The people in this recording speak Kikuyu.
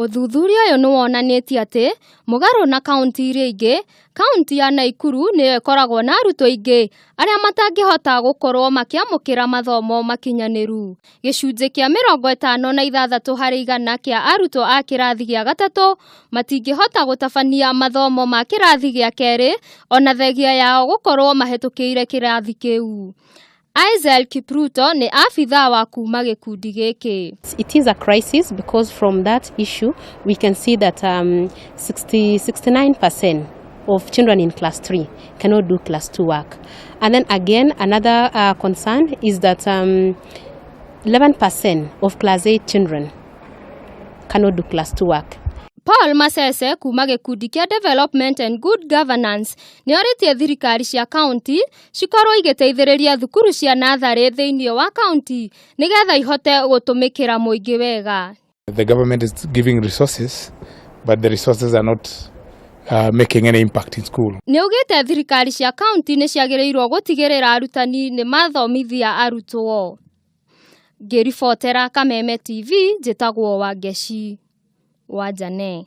Ũthuthuria ũyũ nĩ wonanĩtie atĩ mũgarũ na kaunti iria ingĩ, kaunti ya Naikuru nĩyo ĩkoragwo na arutwo aingĩ arĩa matangĩhota gũkorwo makĩamũkĩra mathomo makinyanĩru. Gĩcunjĩ kĩa 56% kĩa arutwo a kĩrathi gĩa gatatũ matingĩhota gũtabania mathomo ma kĩrathi gĩa kerĩ ona thengia yao gũkorwo mahĩtũkĩire kĩrathi kĩu. Isaac Kipruto nĩ abithaa wa kuma gĩkundi gĩkĩ. It is a crisis because from that issue we can see that 60, 69% of children in class 3 cannot do class 2 work. And then again, another concern is that 11% of class 8 children cannot do class 2 work. Paul Masese kuma gĩkundi kĩa Development and Good Governance nĩ orĩtie thirikari cia kaunti cikorwo igĩteithĩrĩria thukuru cia natharĩ thĩinĩ wa kaunti nĩgetha ihote gũtũmĩkĩra mũingĩ wega. The government is giving resources, but the resources are not making any impact in school. Nĩ augĩte thirikari cia kaunti nĩ ciagĩrĩirwo gũtigĩrĩra arutani nĩ mathomithia arutwo. Ngĩribotera Kameme TV, njĩtagwo Wangeci wa Jane.